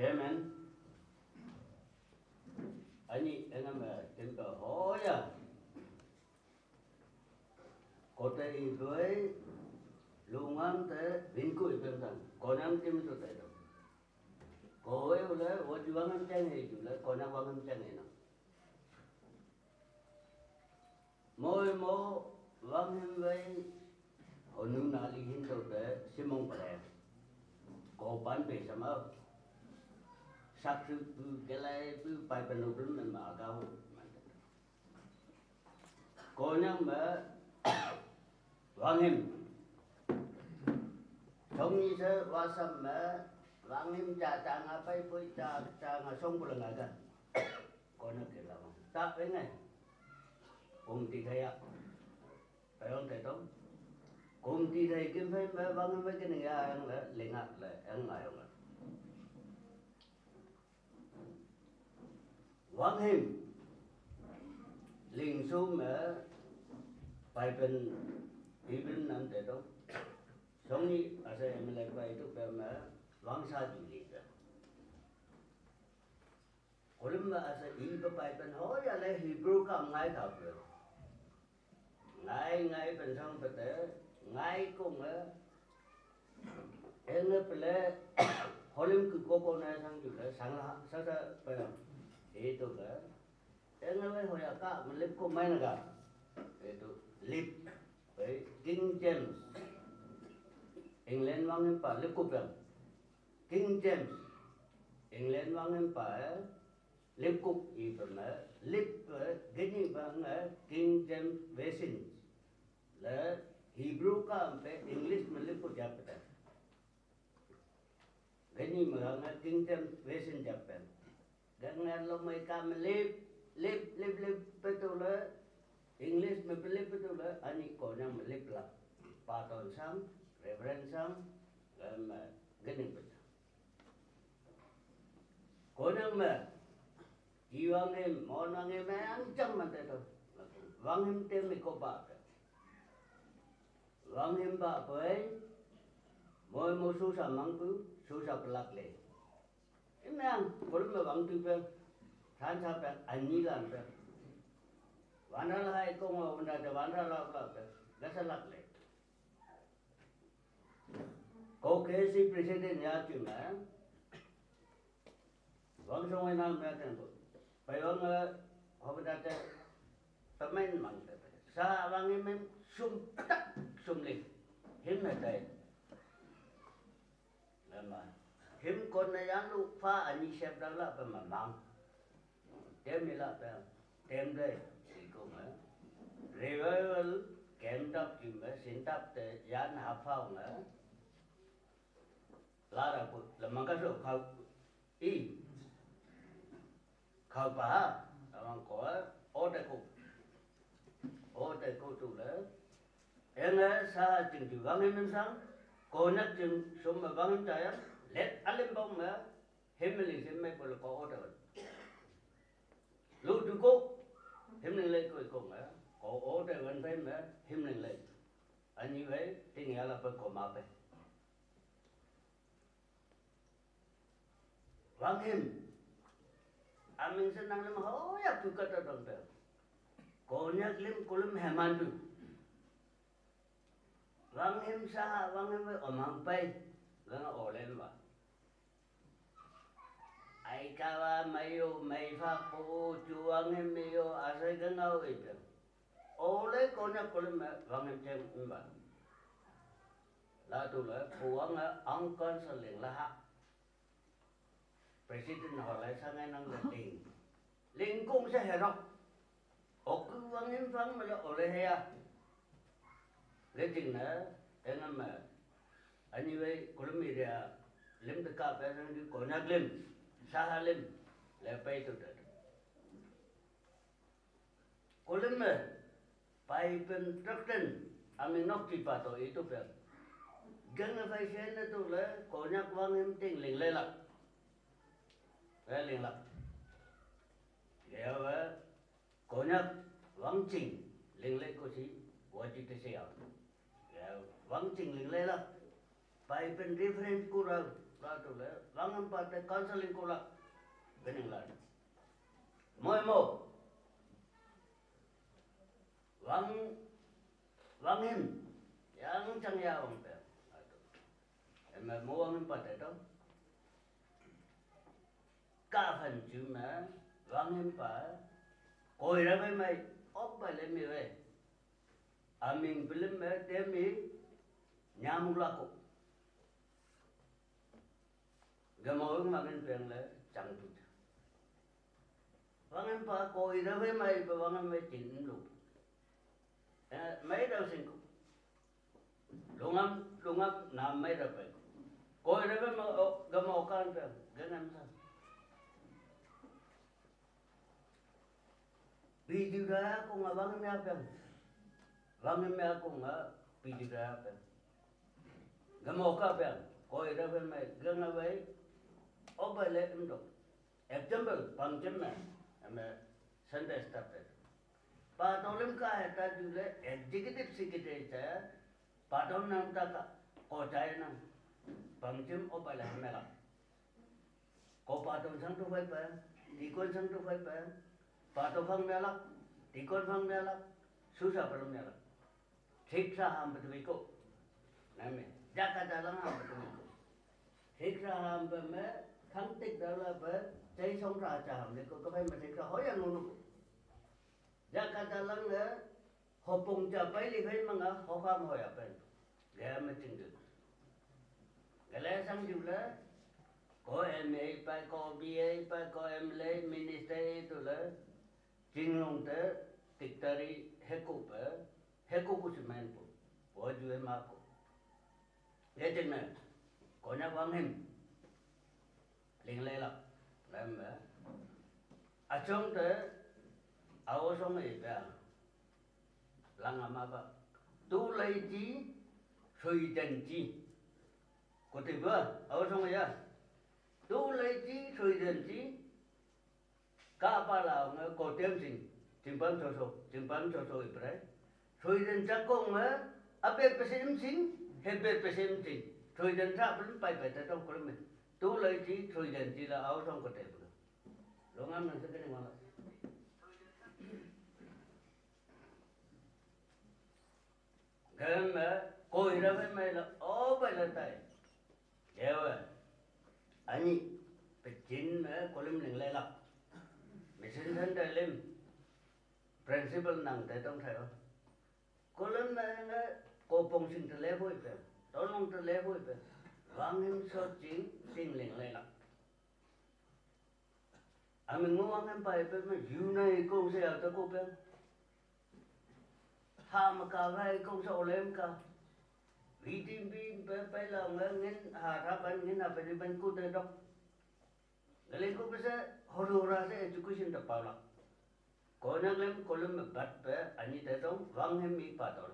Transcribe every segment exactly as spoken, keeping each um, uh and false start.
Amen. Ani enam tempe hoya. Kote idoi lungan te vinku ipem tang. Konang tim tu te do. Koe ule wajibang chang e jule konang wangam chang e no. Moi mo wang him wei onu nali hin to te simong pare. Ko pan pe sama. Sak su pu gelai pu pai penu belum ma gau. Konyang me wang him. Song ni se wasam me wang him cha cha nga pai pui cha cha nga song pula nga ga. Konyang ke lama. Tak pengai. Kum ti kaya. Payong te tong. Kum ti thai kim phai me wang him me kene ya yang le lengak le yang ngai yong le. Wang him. Ling su me pai pen pi pen nan te tong. Song ni asa em le pai tu pe me wang sa ju li pe. Kulim me asa i pe pai pen hoya le Hebrew kam ngai ka pe. Ngai ngai pen sang pe te ngai kong e. Eng e pele holim ku koko na sang ju le sang la sa sa pe. Itu ke. Eng e hoya ka melip ko mai na ka. Itu lip. Pe King James. England wang him pa lip ko pe. King James. England wang him pa e. Lip kuk i pe me, lip pe, gini bang e, King James Version. Le Hebrew kam pe English me lip ko jap pe. Gini me gang e King James Version jap pe. Gang e lo me kam lip, lip, lip, lip pe tu le, English me pe lip pe tu le, ani Konyang me lip la. Patton sang, Reverend sang, gam, gini pe. Konyang me, i wang him, mon wang him, ang chang man te to. Wang him te mi ko ba te. Wang him ba poi, moi mo su sa mang pu, su sa pelak le. Im yang, kol me wang tu pe, san sa pe, ani lan pe. Wan ra la hai ko mo, wan ra te wan ra la la pe, ga sa lak le. Ko K C president ya tu me. Wang song wai nang me ten ko. Pai wang, eh, hobe da te. Pemain mang te. Sa wang him sum tak sum le. Him na tai. Lama. Him kon na yang lu fa ani sep da la pemamang. Tem ila pe, tem de, si ko me. Revival kem tap ki me, sin tap te, yan hap hau me. La ra ku, la mang ka so khau, i. Khau pa ha, la mang ko, o te ku. O te ku tu le. Eng e sa jing ju wang him sang, ko nak jing sum me wang him ta ya, let alim bong me, him me ling sim me ko le ko o te. Lu du ko, him ling lei ko ko nga, ko o te wan pen me, him ling lei. Ani wei, ting ya la pe ko ma pe. Wang him. Aming senang lem ho ya tu kata dong pe. Konyak lem kulum heman tu. Wang him sa, wang him wei omang pai. Ganga olen wa. Aikawa mayo maifa ko chuang em mayo asai ka ngau e pe. Ole konya kolem wang em cheng mba. La tu le puang a angkan sa ling la ha. President ho lai sa ngai nang le ling. Ling kung sa herok. Oku wang em fang mala ole heya. Le jing na, engam ma. Anyway, Colombia lim te ka pe sang di Konyak lim, Saha lim, le pe tu te. Kolim me, pai pen trakten, ami nok ti pa to itu pe. Gang a fai sen tu le, Konyak wang em ting ling le lak. Le ling lak. Gaya wa, Konyak wang ching ling le ko si, wa ji te se ya. Ya, wang ching ling le la. Pai pen different kura, Latu le, wang hempa te counseling kula. Bening la. Moi mo. Wang, wang hem. Yang chang ya wang pe. Atu. Eme mo wang hempa te to. Ka fan chu me, wang hempa. Koi ra bai mai, op bai le mi bai. Aming film me, te mi, nyamuk la ko. Gamo ung mangen peng le chang tu. Wangen pa ko ira ve mai pa wangen mai tin lu. Eh, mai dau sing ku. Lungam, lungam nam mai da pe. Ko ira ve ma, o, gamo kan peng, gangan sa. Pidira ko nga wang mya peng. Wang mya ko nga pidira peng. Gamo ka peng. Ko ira peng mai ganga bai. Oba le indo. Example, pangjem me. Ame Sunday staff pe. Pa tolim ka heta jule executive secretary cha. Pa tom nam ta ka. Ko chai nam. Pangjem oba le mela. Ko pa tom sang tu fai pa, tikon sang tu fai pa, pa tom fang melak, tikon fang melak, susa pa melak. Siksa ham betul iko. Name, jaka dalang ham betul iko. Siksa ham pa me, khang tik dala pa, chai song ra cha ham liko, kapai ma siksa hoya nunu. Jaka dalang le, hopong cha pai li fai manga, hokam hoya pai. Gaya ma ting du. Gale sang ju le, ko M A pa, ko B A pa, ko M L A, minister itu le, jinglong te, tiktari, heku pa, heku ku simen pu, wo ju e ma ku. Ye ting ne, ko na wang him, ling le la, lem ba. Achong te, ao song e pa, lang ama ba. Tu lai ji, sui den ji. Ko te ba, ao song ya. Tu lai ji, sui den ji. Ka pa la nga ko tem sing, timpam so so, timpam so so i prai. Sui den chakong nga, ape pesim sing, hepe pesim sing. Sui den sa pun pai pai ta tong kolme. Tu lai ji, sui den ji la ao song ko te pun. Lo ngam nang sekene ngam. Gam me, koi ra me la, o ba la tai. Ewe, ani, pechin me, kolim ling le la. Mission center lim, principal nang te tong thai o. Kolim me nga, ko pong sing te le boi pe, tolong te le boi pe. Wang him so ching, sing ling le la. Ami ngu wang em pai pe me, yu na i kong se au ta ko pe. Ha ma ka vai kong sa olem ka. Wi tim pi pe pe la nga ngin ha ra ban ngin ha pe ni ban ku te dok. Ngaleng ku pe se, horo ra se education ta pa la. Ko na lem kolim me bat pe, ani te tong, wang hem mi pa tol.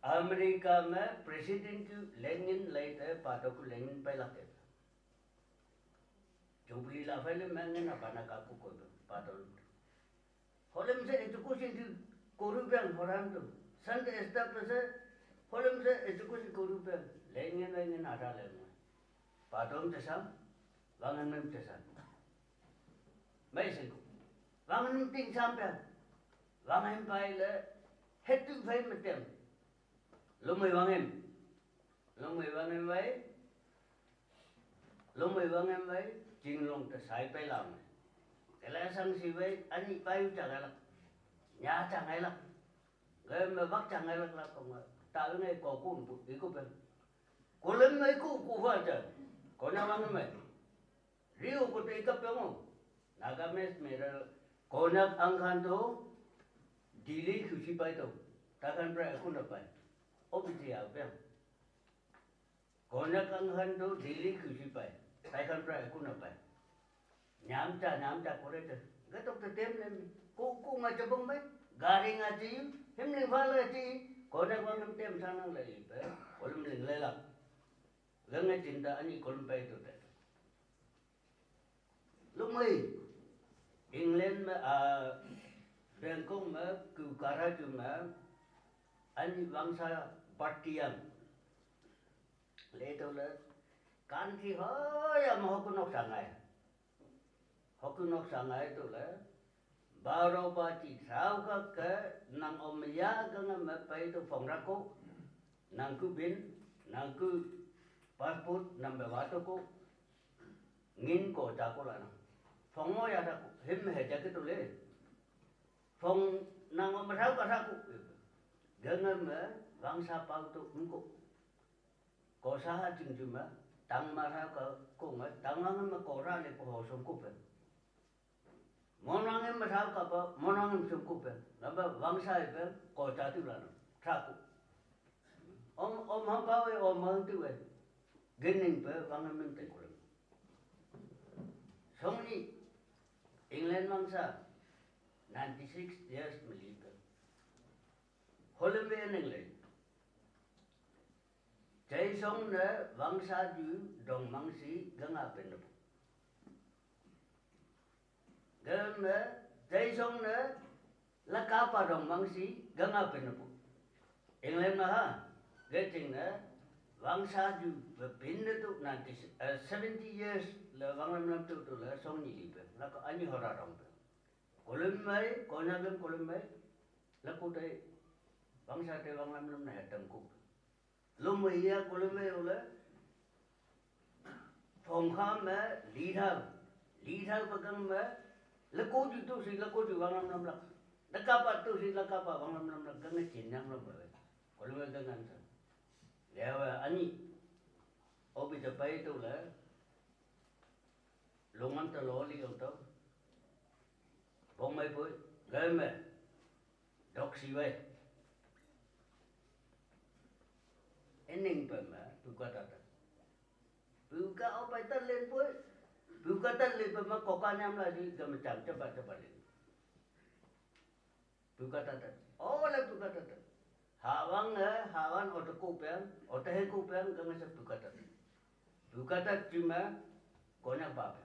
America me president tu lengin lai te pato ku lengin pai lak te. Jubilee la fai le me ngin apa na ka ku ko pato. Holem se education tu koru bang horan tu. Sunday staff se holem se education koru bang lengin lengin ada lengin. Pato te sam, wangan mem te sam. Mai sing ku. Wang em ting sam pe. Wang em pai le. Het tu fai me tem. Lo mai wang em. Lo mai wang em bai. Lo mai wang em bai. Jing long te sai pai lam. Kala sang si bai. Ani pai u cha ngai lak. Nya cha ngai lak. Ngai me bak cha ngai lak lak kong. Ta ngai ko kun bu. Iku pe. Ko lem ngai ku ku fa cha. Ko na wang em bai. Rio ko te ikap mo. Nagamese mera Konyak angkhan to Delhi khushi pai to. Takan pra akun pai. Obiti ya pem. Konyak angkhan to Delhi khushi pai. Takan pra akun pai. Nyam cha, nyam cha kore te. Gatok te tem nem. Ku, ku nga chabong bai. Gari nga chi. Him ling fa la chi. Konyak wang nam tem sanang la ipe. Kolum ling lela. Lenge chinta ani kolum pai to te. Lumai, England me, a, Bangkok me, ku kara chu me, ani wangsa partian. Le to le, country hoya ma hoku nok sangai. Hoku nok sangai to le, baro ba chi sao ka ke nang om ya ka nga me pai to phone ra ko, nang ku bin, nang ku passport number wa to ko, ngin ko cha ko la na. Phone mo ya ta ko, him he ja ke to le. Phone nang om ra ka ra ko. Ga nga me, wang sa pau to um ko. Ko sa ha ching ching ma, tang ma ra ka ko nga, tang ma nga ma ko ra le ko ho song ko pe. Mo nang em ma ra ka pa, mo nang em song ko pe. Nga ba wang sa e pe, ko cha tu la na, tra ko. Om, om ha pa we, om ha tu we. Gen ning pe, wang em te ko le. Song ni, England wang sa, ninety six years ma li pe. Holem we neng le. Jai song ne wang sa ju dong mang si ga nga pen ne pu. Ga me, jai song ne la ka pa dong mang si ga nga pen ne pu. England ma ha, ga ching ne, wang sa ju pe pin ne tu na ti, eh, seventy years le wang lam lam tu tu le song ni li pe. La ka ani ho ra dong pe. Kolum mai, Konyak lem kolum mai, la ku te, wang sa te wang lam lam na he tang ku. Lum mai ya kolum mai u le, phong kha me, li thau, li thau pa kang me, la ku ju tu si, la ku ju wang lam lam lak. La ka pa tu si, la ka pa wang lam lam lak, kang chin yang lam mai. Kolum mai kang ngan sa. Le wa ani, obi te pai tu le, lungam te lo li ong to. Bong mai pui, gam me, dok si wai. Ening pe me, puka tata. Puka o pai tat len pui. Puka tat len pe me, koka nyam la di, gam cham chapa chapa len. Puka tata. O le puka tata. Hawang e, hawan o te ko peng, o te he ko peng, gam se puka tata. Puka tat chima, Konyak ba peng.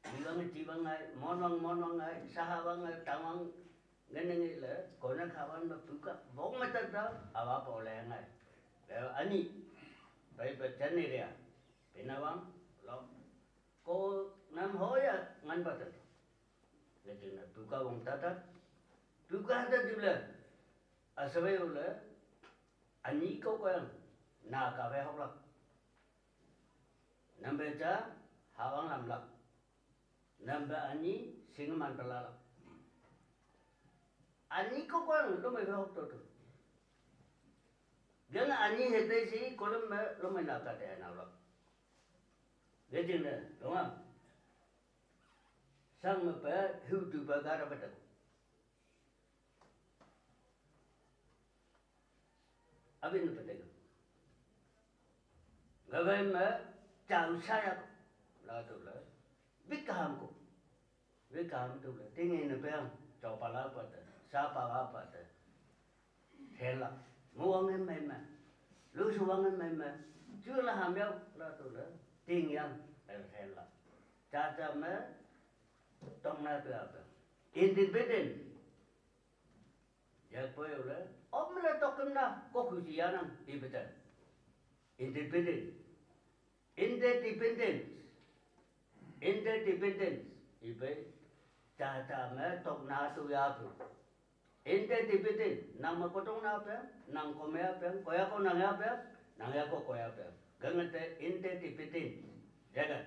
Iwang tiwang ai, monwang monwang ai, sahawang ai, tawang ngeneng le, Konyak hawan ba puka, bong mata da, awa pa ole ngai. Le ani, bai ba chan ni ria, pinawang, lo, ko nam hoya, ngan ba ta. Le jing na puka wang tata, puka ta jule, asawe ole, ani ko ko yang, na ka we hok lak. Number cha, hawang lam lak. Number ani, sing man pala lak. Ani ko kwan, lo mai hok to to. Gana ani hete si, kolom me, lo mai na ka te na lak. Gajin ne, lo ma. Sang me pe, hu du ba ga ra ba ta. Abin na patay ko. Gawin me, chau saya ko. La to la. Bikaham ko. Bikaham to la. Tingin na pang. Chau pala pata. Sa pala pata. Hela. Muwang em mai ma. Lu suwang em mai ma. Chu la ham yau. La to la. Ting yang. Hela. Cha cha me. Tong na tu apa. Independent. Yak po yau le, om le tok kem na, ko ku si ya nang, i betan. Independent. Interdependence. Interdependence. I be, cha cha me tok na tu ya pu. Interdependent. Nang ma ko tong na pe, nang ko me ya pe, ko ya ko nang ya pe, nang ya ko ko ya pe. Gangate interdependent. Jaga.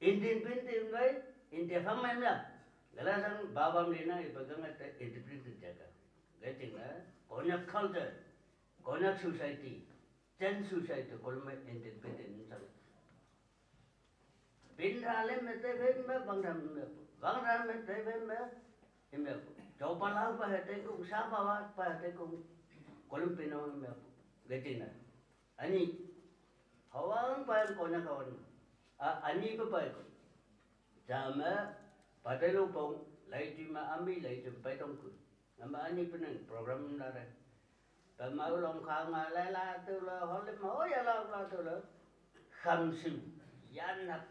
Independent bai, India phang mai mla. Gala sang babam lena ipa ganga te independent jaga. Gating na, Konyak culture, Konyak society, Chan society, kolme independent sang. Bin rale me te ben me, bang ram me, bang ram me te ben me, ime. Chopala pa hete ko, sapa pa hete ko, kolum pino me, gating na. Ani, hawang pa yang Konyak kawan. A, ani pa pa ko. Jama, patelo pong, lai tu ma ami, lai tu pa tong ku. Nama ani penang program na re. Pemau long kha nga la la tu la, holim ho ya la la tu la. Kham sim, yan hap.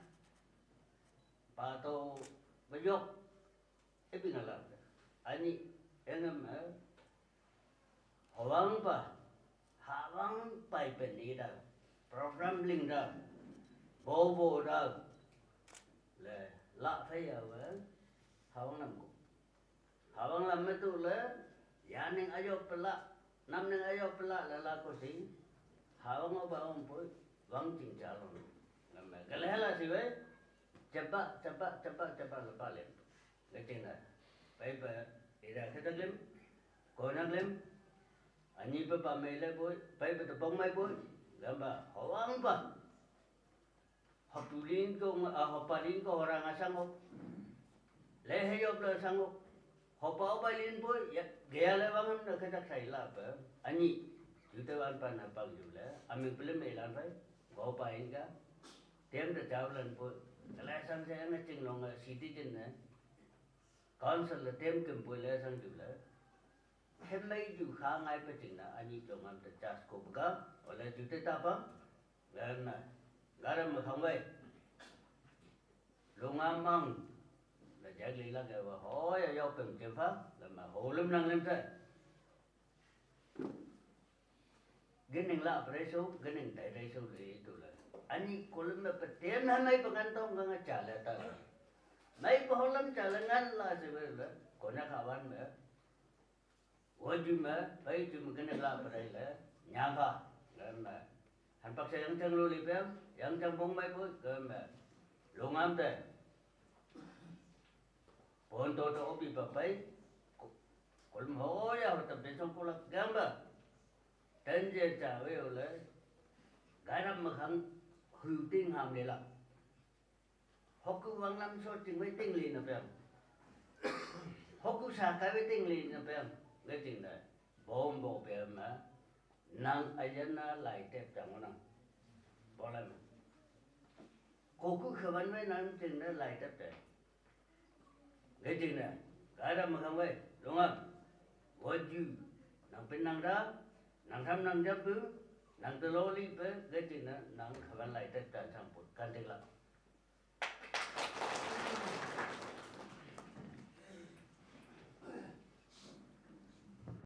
Pato, bayok. Ebi nga la. Ani, engam, eh. Hawang pa, hawang pa ipen ni da. Program ling da, bobo da, le la phei ya we, Hawang lam ko. Hawang lam me tu le, ya ning ayo pela, nam ning ayo pela le la ko si, Hawang o ba om poi, wang ching cha lo. Ngam me, gale la si we, cepat, cepat, cepat, cepat lepa lem. Gaching na, pai pa, ida kata lem, kona lem, ani pa pa mai le boy, pai pa tepong mai boy, gamba, Hawang pa. Hopulin ko, ah, hopalin ko orang asang hop. Le he yop le asang hop. Hopa opa lin boy, ya, gaya le wang na kata sai la pa. Ani, jute wan pa na pang ju le, aming pelem elan pai, go pa in ka. Tem da chau lan boy. Kala sang sa yang ching long, eh, citizen ne. Council le tem kem boy le sang ju le. Hem mai ju kha ngai pa ching na, ani jong am ta chas ko bga, ole jute ta pa. Gam na, garam ma kham wai. Lungam mang. La jag li la ga wa ho ya yo pem kem pha, la ma ho lum nang lem sa. Gining la pre so, gining tai tai so le tu la. Ani kolum ma pa tem na mai pa kan tong ka nga cha la ta. Mai pa ho lam cha la ngan la se we la. Kona kha wan me. Wo ju me, pai ju me gining la pre le. Nya pha. Gam na. Han pak sa yang chang lo li pem, yang chang bong mai poi, gam me. Lungam te. Pon to to opi pa pai. Ko-, kolum ho ya ho ta ben song ko la gamba. Ten je cha we o le. Garam ma khang hu ting ham le la. Hoku wang lam so ching we ting li na pem. Hoku sa kai we ting li na pem. Ngai ching da. Bom bo pem ma. Nang ayan na lai tep chang nang. Bo la ma. Koku khawan we nang ching da lai tep te. Ngai ching da. Garam ma khang we. Lungam. Wo ju. Nang pen nang da. Nang tham nang jam pu. Nang te lo li pe. Ngai ching da. Nang khawan lai tep chang chang put. Kan tik la.